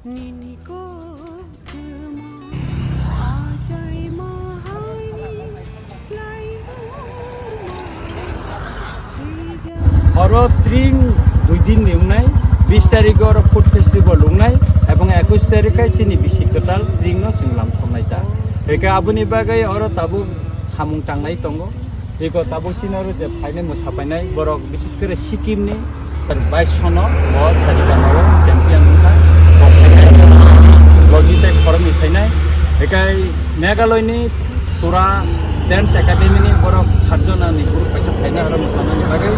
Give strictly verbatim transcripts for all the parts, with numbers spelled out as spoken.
Oro tring dui din ni wngnai, bis tarik oro food festival wngnai, ebong ekwis tarik khai chini bisi kwtal tring no chwng lam somnai ta. Eke aboni bagwi oro tabuk samung tangnai tongo. Eko tabuk chini oro je phainai mwsa phainai borok, bises kore Sikkim ni bais sono bo Sarikanoro champion wngkha. Bo phainai, bo gite khoroknwi phainai. Ekai Meghalaya ni Tura Dance Academy ni borok satjona ni group kaisa phainai oro mwsanani bagwi.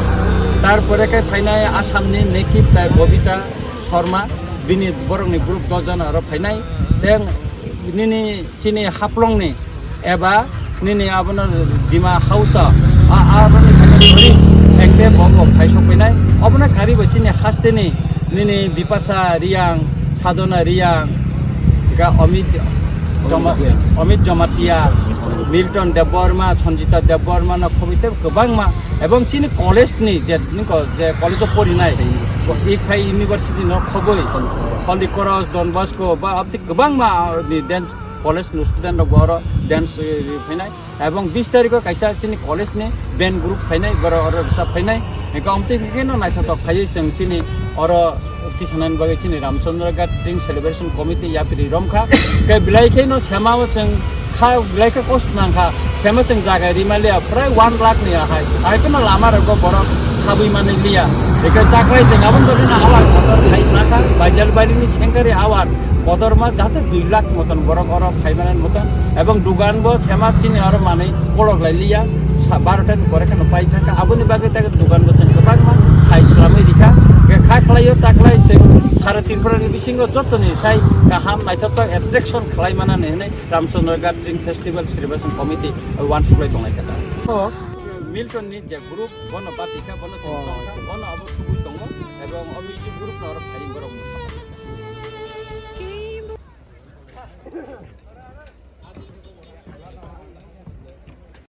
Tarpore khe phainai Assam ni Nekip tai Bobita Sharma, bini borok ni group dos jona oro phainai. Tei nini chini Haflong ni eba nini abono Dima Hausa, a, a, aboni tourist ekte bo bo phai sok phainai. Obono karibo chini hasteni nini Bipasa Riang, Sadhana Riang, ga Amit Joma-, Amit Jamatia, Milton Debbarma, Sanjita Debbarma no khoboi tei kwbangma. Ebong chini college ni je niko je college o porinai, Iphai University no khoboi, Holy Cross, Don Bosco, ba abdi kwbangma ni dance college ni student rok bo oro dance, eh, phainai. Ebong bis tarikh o kaisa chini college ni band group phainai, borok oro rwchap phainai. Hingke omtwi hingke no naithotok khaiwi chwng chini oro tisanani bagwi chini Ramchandra Ghat Tring Celebration Committee yapri romkha. Hingke belai khe no sema o chwng kha, belai khe kosto nangkha. Sema chwng jaga rimaliya, prai one lakh ni ahai. Hai phano lama rogo borok khabwi manwi liya. Hingke taklai chwng aboni bagwi no awar kotor khai nangkha. Baijalbari ni sengkari awar kotorma jate dui lakh moton borok oro phaimanani moton. Ebong dugan bo sema chini oro manwi kolok lai liya. Sa-, barota ni pore kheno pai thangkha. Aboni bagwi ta dugan bo chwng kwbangma khai swlamwi rikha. Hingke kha khlaio taklai chwng sara Tripura ni bisingo jotoni sai kaham naithotok attraction khlai manani hinwi Ramchandra Ghat Tring Festival Celebration Committee wansuk lai tonglai kha ta. O Milton ni je group bono bati kha, bono chwng tong kha, bono abo tubui tongo, ebong o music group no oro phai